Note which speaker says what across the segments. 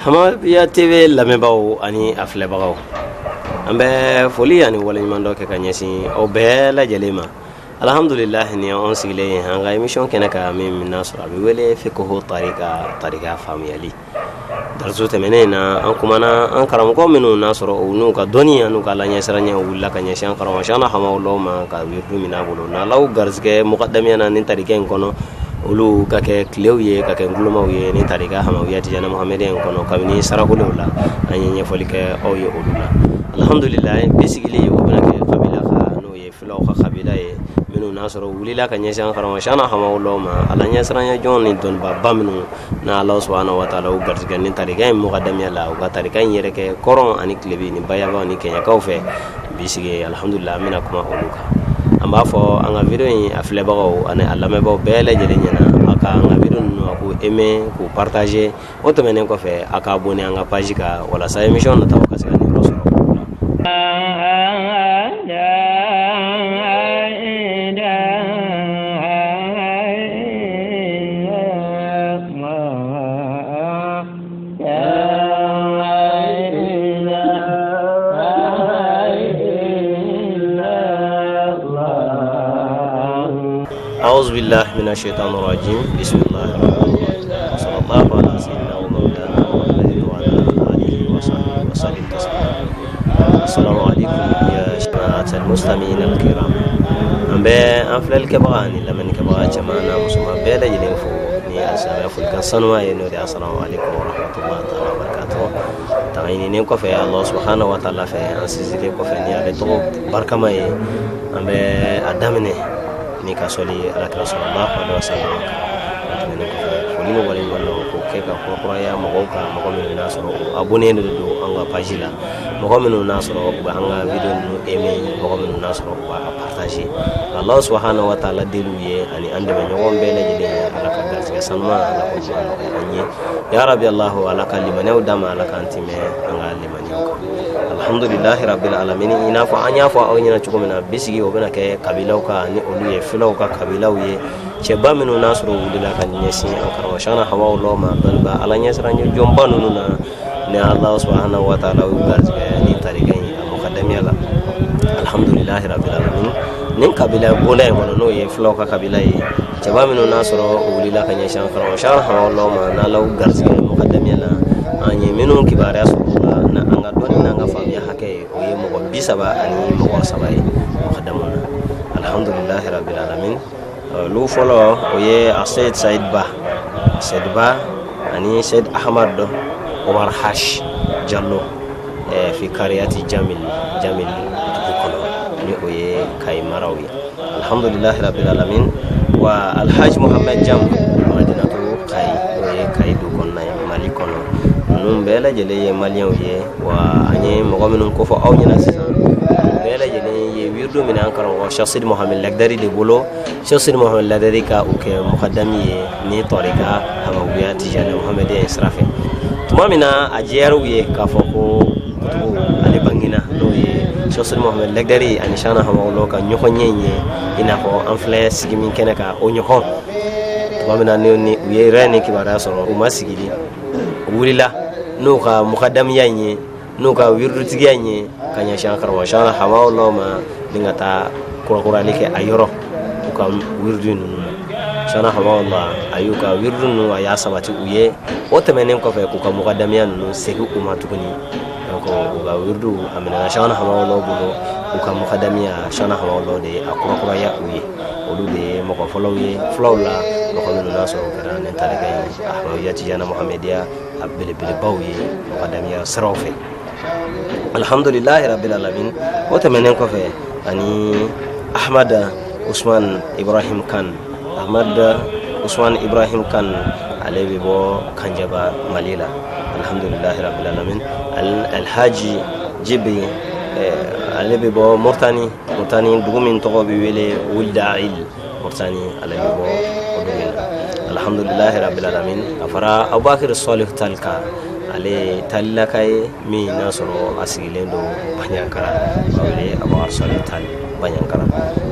Speaker 1: Hamawiya TV lamɛnbaaw ani a filɛbagaw, an bɛ foli ani waleɲumandɔn kɛ ka ɲɛsin aw bɛɛ lajɛlen ma. Alhamdulilahi, ni an sigilen ye an ka émission kɛnɛ kan min n'a sɔrɔ a bɛ wele fiqhu tarika, tarika faamuyali. Darisu tɛmɛnen in na, an kumana an karamɔgɔ minnu n'a sɔrɔ u n'u ka dɔnni an'u ka Ala ɲɛsiranɲɛ wulila ka ɲɛsin an karamɔgɔ Shana Hamawula ma ka wirdu minɛ a bolo, n'Ala y'u garisɛgɛ mukadamiya na ni tarika in kɔnɔ, olu ka kɛ tilew ye, ka kɛ ngulomaw ye ni tarika Hamawiya Tijani Muhamɛdiya in kɔnɔ. Kabini sarakulew la, an ye ɲɛfɔli kɛ aw ye olu la. Alhamdulilayi, bi sigili o bɛna kɛ kabila kan, n'o ye filaw ka kabila ye, minnu n'a sɔrɔ wulila ka ɲɛsin an karamɔgɔ Shana Hamawula ma, Ala ɲɛsiranɲɛ jɔn ni dɔnnibaaba minnu n'a Ala subahana wa taala u garisɛgɛ ni tarika in mukadamiya la, u ka tarika in yɛrɛ kɛ kɔrɔn ani tilebin ni bayabaw ni kɛɲɛkaw fɛ. Bi sigi, alhamdulillah, an bɛna kuma olu kan. An b'a fɔ an ka video in a filɛbagaw ani a lamɛnbagaw bɛɛ lajɛlen ɲɛna, a ka an ka video ninnu a k'u aimer, k'u partager. O tɛmɛnen kɔfɛ, a ka abonner an ka page kan walasa émission nataw ka se ka nin yɔrɔ sɔrɔ. أعوذ بالله من الشيطان الرجيم، بسم الله الرحمن الرحيم، وصلى الله على سيدنا ومولانا محمد وعلى آله وصحبه وسلم تسليما. السلام عليكم يا جماعة المستمعين الكرام. An bɛ an filɛlikɛbaga ani lamɛnnikɛbaga cɛman n'a musoman bɛɛ lajɛlen fo ni alisilamɛya folikan sanuya ye, n'o de ye asalamu aleykum wa rahmatullahi taala wa barakatuh. Tanga ɲininen kɔfɛ Allah subhanahu wa taala fɛ, an sinsinlen kɔfɛ ni ale tɔgɔ barikama ye, an bɛ a daminɛ ni ka sɔli alakira sallallahu alaihi wasallam kan. O tɛmɛnen kɔfɛ, foli ni waleɲuman dɔn k'o kɛ ka kurakuraya mɔgɔw kan, mɔgɔ minnu n'a sɔrɔ u abonné de don an ka page la, mɔgɔ minnu n'a sɔrɔ u bɛ an ka video ninnu aimer, mɔgɔ minnu n'a sɔrɔ u b'a partager. Allah subhanahu wa ta'ala deli u ye ani an dɛmɛ ɲɔgɔn bɛɛ lajɛlen ye, Ala ka garisɛgɛ sanuman, Ala k'o ɲuman nɔgɔya an ye ya rabi. Allahu, Ala ka limaniyaw d'an ma, Ala k'an timɛ an ka limaniyaw kan. Alhamdulilahi rabbil alamin. I n'a fɔ an y'a fɔ aw ɲɛna cogo min na, bi sigi o bɛna kɛ kabilaw kan, ni olu ye filaw ka kabilaw ye, cɛba minnu n'a sɔrɔ wulila ka ɲɛsin an karamɔgɔ Shana Hamawula ma, dɔnniba Ala ɲɛsiranɲɛ jɔnba ninnu na, ni Allah subhanahu wa ta'ala y'u garisɛgɛ ni tarika in a mukadamiya la. Alhamdulilahi rabbil alamin. Nin kabila bonda in kɔnɔ, n'o ye filaw ka kabila ye, cɛba minnu n'a sɔrɔ u wulila ka ɲɛsin an karamɔgɔ Shana Hamawula ma, n'Ala y'u garisɛgɛ mukadamiya la, an ye minnu kibaruya sɔrɔ u la na an ka dɔnni n'an ka faamuya hakɛ ye, o ye mɔgɔ 33 ye mukadamu na. Alhamdulilahi rabbil alamin. Olu fɔlɔ, o ye a Seyid Sayid Ba, Sayid Ba ani Seyid Ahmad Omar Hash Jallo fi kariyati Jamil, Jamil dugu kɔnɔ, ni o ye Kayi maraw ye. Alhamdulilahi rabbil alamin. Wa Alhaji Muhammed Jam Madinatu Kayi, n'o ye Kayi dugu kɔnɔna ye Mali kɔnɔ. Ninnu bɛɛ lajɛlen ye maliyɛnw ye. Wa an ye mɔgɔ minnu kofɔ aw ɲɛna sisan, bɛɛ lajɛlen ye wirdu minɛ an karamɔgɔ Cheikh Sidi Mohamed Lagdari de bolo. Cheikh Sidi Mohamed Lagdari ka u kɛ mukadami ye ni tɔrika Hamawiya Tijani Muhamadiya in sira fɛ. Tuma min na a jɛyara u ye k'a fɔ ko kutubu ale bangena, n'o ye Cheikh Sidi Mohamed Lagdari ani Shana Hamawula ka ɲɔgɔn ɲɛ in ye, i n'a fɔ an filɛ sigi min kɛnɛ kan o ɲɔgɔn, tuma min na ni u ye yɛrɛ ni kibaruya sɔrɔ, u ma sigili, u wulila n'u ka mukadamiya in ye, n'u ka wirdutigiya in ye, ka ɲɛsin an karamɔgɔ Shana Hamawula ma, ni ka taa kurakurali kɛ a yɔrɔ u ka wirdu ninnu na. Shana Hamawula a y'u ka wirdu ninnu, a y'a sabati u ye. O tɛmɛnen kɔfɛ, k'u ka mukadamiya ninnu segin u ma tuguni. Donc u ka wirdu a minɛna Shana Hamawula bolo, u ka mukadamiya, Shana Hamawula de ye a kurakuraya u ye. Olu de ye mɔgɔ fɔlɔw ye fulaw la, mɔgɔ minnu n'a sɔrɔ u kɛra nin tarika in Ahmadiyya Tijani Muhamadiya a belebelebaw ye mukadamiya siraw fɛ. Alhamdulilahi rabbil alamin. O tɛmɛnen kɔfɛ, ani Ahmad Usman Ibrahim Kan, Ahmad Usman Ibrahim Kan, ale bɛ bɔ Kanjaba Mali la. Alhamdulilahi rabbil alamin. Alhaji Jibi, ale bɛ bɔ Murtani, Murtani dugu min tɔgɔ bɛ wele Wuldail Murtani, ale bɛ bɔ o dugu in na. Alhamdulilahi rabbil alamin. A fara Abubakar Salih Talika, ale ye talilaka ye min n'a sɔrɔ a sigilen don Banyankara, a wele Abubakar Salih Tal, Banyankara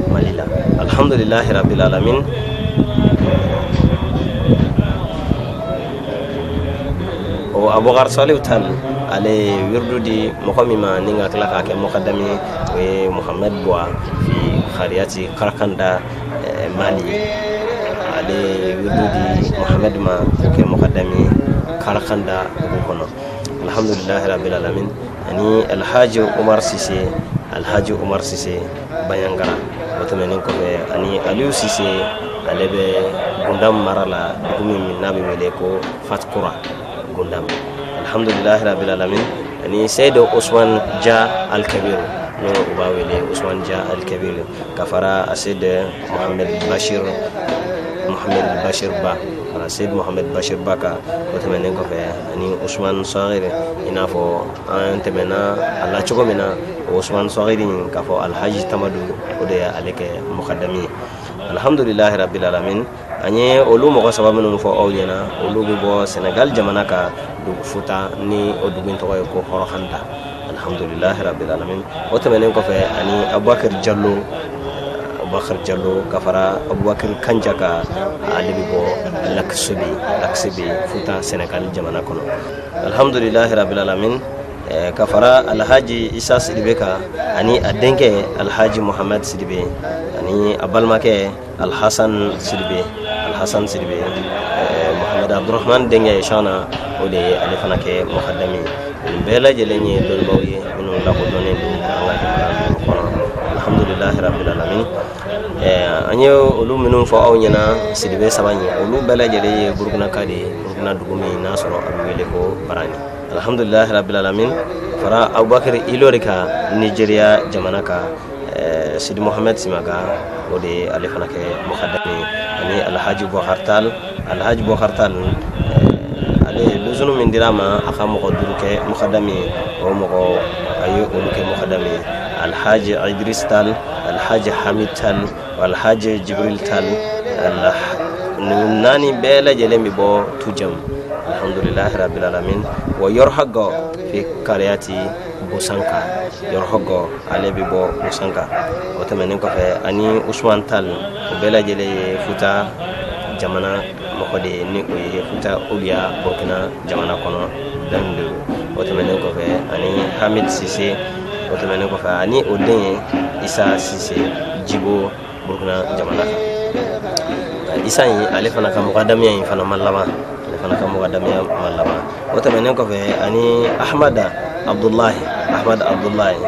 Speaker 1: Mali la. Alhamdulilahi rabbil alamin. O O Abubakar Salihu Tal, ale ye wirdu di mɔgɔ min ma ni ka tila k'a kɛ mɔkadami ye, o ye Muhamɛd Buwa fi kariyati Karakanda, Mali. Ale ye wirdu di Muhamɛd ma k'o kɛ mɔkadami ye Karakanda dugu kɔnɔ. Alhamdulilahi rabbil alamin. Ani Alhaji Umar Sise, Alhaji Umar Sise Banyangara. O tɛmɛnen kɔfɛ, ani Aliyu Sise, ale bɛ Gundam mara la, dugu min n'a bɛ wele ko Fatkura, Gundam. Alhamdulilahi rabbil alamin. Ani Seyidu Usman Ja Alkabiru, n'o u b'a wele Usman Ja Alkabiru, ka fara Asede Mohamed Bashir, Mohamed Bashir Ba, fara Seyidu Mohamed Bashir Ba kan. O tɛmɛnen kɔfɛ, ani Usman Sagir, i n'a fɔ an tɛmɛna a la cogo min na, o Usman Sagir in, k'a fɔ Alhaji Tamadu, o de ye ale kɛ mɔkadami ye. Alhamdulilahi rabbil alamin. An ye olu mɔgɔ saba minnu fɔ aw ɲɛna, olu bɛ bɔ Senegal jamana ka dugu Futa, ni o dugu in tɔgɔ ye ko Hɔrɔhanda. Alhamdulilahi rabbil alamin. O tɛmɛnen kɔfɛ, ani Abubakar Jalo, Abubakar Jalo, ka fara Abubakar Kanja kan, ale bɛ bɔ Laksobi, Laksobi Futa, Senegal jamana kɔnɔ. Alhamdulilahi rabbil alamin. Ka fara Alhaji Isa Sidibe kan, ani a denkɛ Alhaji Muhamad Sidibe, ani a balimakɛ Alhasan Sidibe, Alhasan Sidibe, Muhamad Abdurahman denkɛ Shana, o de ye ale fana kɛ mɔkadami ye. Nin bɛɛ lajɛlen ye dɔnnibaw ye minnu lakodɔnnen don an ka jamana ninnu kɔnɔ. Alhamdulilahi rabbil alamin. An ye olu minnu fɔ aw ɲɛna, Sidibe saba in, olu bɛɛ lajɛlen ye Burukinaka de ye, Burukina dugu min n'a sɔrɔ a bɛ wele ko Barani. Alhamdulilahi rabbil alamin. Fara Abubakar Ilori kan, Nigeria jamana kan, Sidi Mohamed Simaga, o de ye ale fana kɛ mɔkadami ye. Ani Alhaji Bɔkar Tal, Alhaji Bɔkar Tal, ale luzunu min dira a ma a ka mɔgɔ duuru kɛ mɔkadami ye, o mɔgɔ a ye olu kɛ mɔkadami ye: Alhaji Idris Tal, Alhaji Hamid Tal, Alhaji Jibril Tal. Ninnu naani bɛɛ lajɛlen bɛ bɔ Tujam. Alhamdulilahi rabbil alamin. Wa Yɔrɔhagɔ fi kariyati Busanka, Yɔrɔhagɔ, ale bɛ bɔ Busanka. O tɛmɛnen kɔfɛ, ani Usman Tal, o bɛɛ lajɛlen ye Futa jamana mɔgɔ de ye, ni o ye Futa Oluya, Burkina jamana kɔnɔ dan de. O tɛmɛnen kɔfɛ, ani Hamid Sise. O tɛmɛnen kɔfɛ, ani o den ye Isa Sise Jibo, Burkina jamana kan. Isa in, ale fana ka mɔgɔdamiya in fana ma laban, ale fana ka mɔgɔdamiya ma laban. O tɛmɛnen kɔfɛ, ani Ahmada Abdulahi, Ahmad Abdulahi,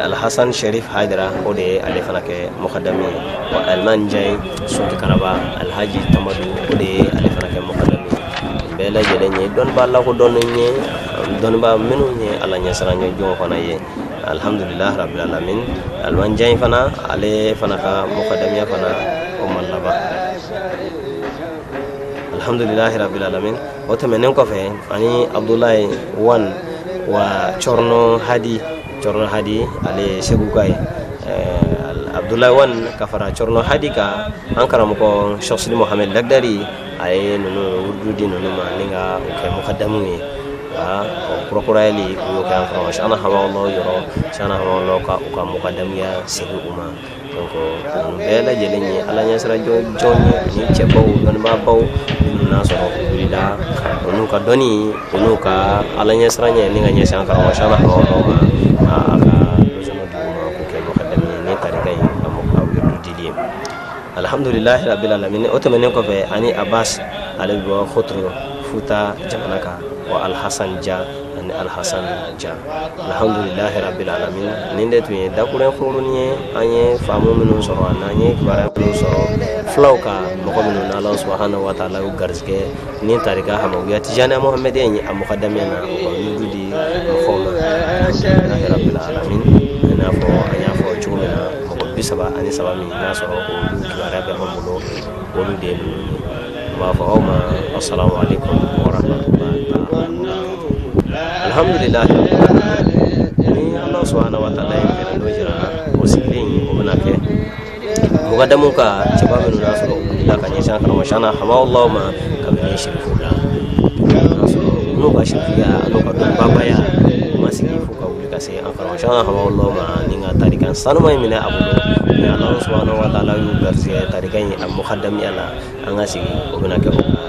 Speaker 1: Alhasan Sharif Haidara, o de ye ale fana kɛ mɔgɔdami ye. Wa Alman Jayi Sunti Karaba, Alhaji Tamadu, o de ye ale fana kɛ mɔgɔdami ye. Nin bɛɛ lajɛlen ye dɔnnibaa lakodɔnnen ye, dɔnnibaa minnu ye Ala ɲɛsiranɲɛ jɔn fana ye. Alhamdulilah rabbil alamin. Alman Jayi fana, ale fana ka mɔgɔdamiya fana, o ma laban. Alhamdulilah rabbil alamin. O tɛmɛnen kɔfɛ, ani Abdulayi Wan wa Cɔrɔnɔ Hadi, Cɔrɔnɔ Hadi, ale ye Seguka ye. Abdulayi Wan ka fara Cɔrɔnɔ Hadi kan, an karamɔgɔ Cheikh Sidi Mohamed Lagdari, a ye ninnu wurudu di ninnu ma ni ka o kɛ mukadamu ye. O kurakurayali, u y'o kɛ an karamɔgɔ Shana Hamawula yɔrɔ, Shana Hamawula ka u ka mukadamuya segin u ma. Donc ninnu bɛɛ lajɛlen ye Ala ɲɛsira jɔn ye, ani cɛbaw, dɔnnibaabaw minnu n'a sɔrɔ u wulila o n'u ka dɔnni, o n'u ka Ala ɲɛsiranɲɛ, ni ka ɲɛsin an karamɔgɔ Shana Hamawula ma, a ka lozɔnɔ dugu ma k'o kɛ mukadamu ye ni tarika in a mɔgɔ wirdu dili ye. Alhamdulilahi rabbil alamin. O tɛmɛnen kɔfɛ, ani Abbas, ale bɛ bɔ Khotro, Futa jamana kan. Wa Alhasan Ja, ani Alhasan Ja. Alhamdulilahi rabbil alamin. Nin de tun ye dakuruɲɛ kunkurunin ye, an ye faamu minnu sɔrɔ ani an ye kibaruya minnu sɔrɔ fulaw ka mɔgɔ minnu n'Ala subahanahu wa taala y'u garijɛgɛ ni tarika hamawiya Tijaniya Muhamadiya in a mɔgɔdamiya na, u ka wirdu di mɔgɔw ma. Alhamdulilahi rabbil alamin. I n'a fɔ an y'a fɔ cogo min na, mɔgɔ 33 min n'a sɔrɔ olu kibaruya bɛ an bolo, olu de ye ninnu ye. N b'a fɔ aw ma assalamu alaikum wa rahmatullahi ta'ala wa barakatuh. Alhamdulillah, ni Allah subhanahu wa ta'ala ye fɛn dɔ jira, o sigilen o bɛna kɛ mɔgɔdamu ka cɛba minnu n'a sɔrɔ u wulila ka ɲɛsin an karamɔgɔ Shana Hamawula ma kabini sirifu la, n'a sɔrɔ n'u ka sirifuya n'u ka dɔnnibabaya u ma sigi fo ka wuli ka se an karamɔgɔ Shana Hamawula ma, ni ka tarika sanuma in minɛ a bolo, ni Allah subhanahu wa ta'ala y'u garijɛgɛ tarika in a mɔgɔdamiya la, an ka sigi o bɛna kɛ o ka